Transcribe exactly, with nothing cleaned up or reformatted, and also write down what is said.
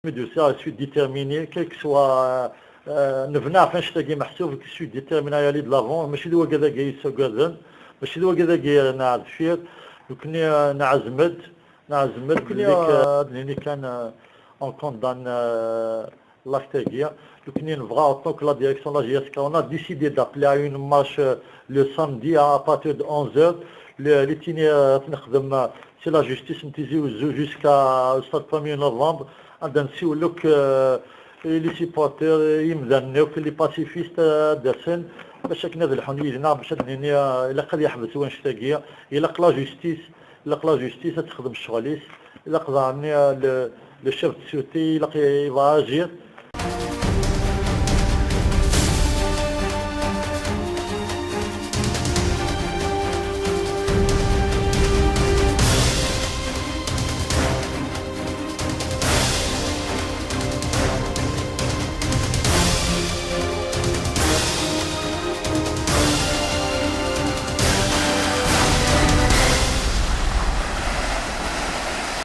Mi d-usiɣ, je suis déterminé, quel que soit, euh, nebna ɣef annect-agi meḥsub, je suis déterminé à aller de l'avant, mačči d wagad-agi yessagaden, mačči d wagad-agi yerren ar deffir. Nekkni, euh, nɛezm-d, nɛezm-d. Nekkni, euh, ad d-nini kan, euh, on condamne, euh, l'acte-agi. Nekkni nebɣa, en tant que la direction de la J S K, on a décidé d'appeler à une marche, euh, le samedi à, à partir de onze heures. Le, li ttini, euh, ad nexdem, euh, c'est la justice n Tizi Uzzu jusqu'à, au stade premier novembre. Ad nsiwel akk, euh, les supporters, euh, imdanen akk, les pacifistes, euh, ad d-asen, bac akken ad lḥun yid-neɣ, bac ad d-nini, euh, ilaq ad yeḥbes wannect-agi, ilaq la justice, ilaq la justice ad texdem ccɣel-is, ilaq daɣen, euh, le, le chef de sûreté, ilaq i, i va agir.